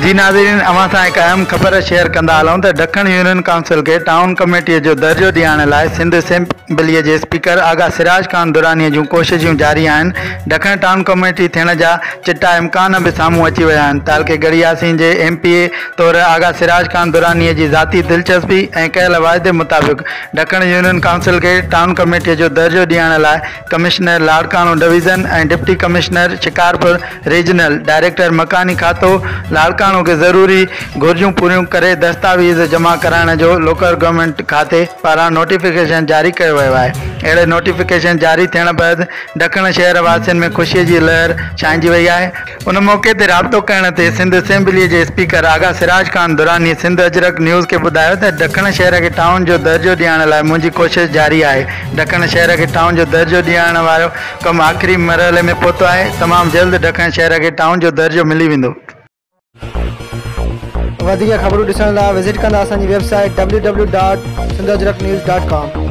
جي ناظرين اوهان سان هڪ اهم خبر شيئر ڪندا هلون ته ڊکڻ يونين ڪائونسل کي ٽائون ڪميٽيء جو درجو ڏيارڻ لاء سنڌ اسيمبليء جي اسپيڪر آغا سراج خان درانيء جون ڪوششون جاري آهن. ڊکڻ ٽائون ڪميٽي ٿيڻ جا چٽا امڪان به سامهون اچي ويا آهن. تعلقي ڳڙهي ياسين جي ايم پي اي طور آغا سراج خان درانيء جي ذاتي دلچسپي ۽ ڪيل واعدي مطابق ڊکڻ يونين ڪائونسل کي ٽائون ڪميٽيء جو درجو ڏيارڻ لاء commissioner Larkana division ۽ deputy commissioner Shikarpur regional, director مڪاني کاتو لاڙڪاڻو کي ضروري گهرجون پوريون ڪري دستاويز جمع ڪرائڻ جو لوڪل گورنمينٽ کاتي پاران نوٽيفڪيشن جاري ڪيو ويو آهي. اهڙي نوٽيفڪيشن جاري ٿيڻ بعد ڊکڻ شهر واسين ۾ خوشي جي لهر ڇانئجي وئي آهي. ان موقعي تي رابطو ڪرڻ تي سنڌ اسيمبليء جي اسپيڪر آغا سراج خان دراني سنڌ اجرڪ نيوز کي ٻڌايو ته ڊکڻ شهر کي ٽائون جو درجو ڏيارڻ لاء منهنجي ڪوشش جاري آهي، ڊکڻ شهر کي ٽائون جو درجو ڏيارڻ وارو ڪم آخري مرحلي ۾ پهتو آهي، تمام جلد ڊکڻ شهر کي ٽائون جو درجو ملي ويندو. وڌيڪ خبرون ڏسڻ لاء وزٽ ڪندا اسان جي web site www.sindhajraknews.com.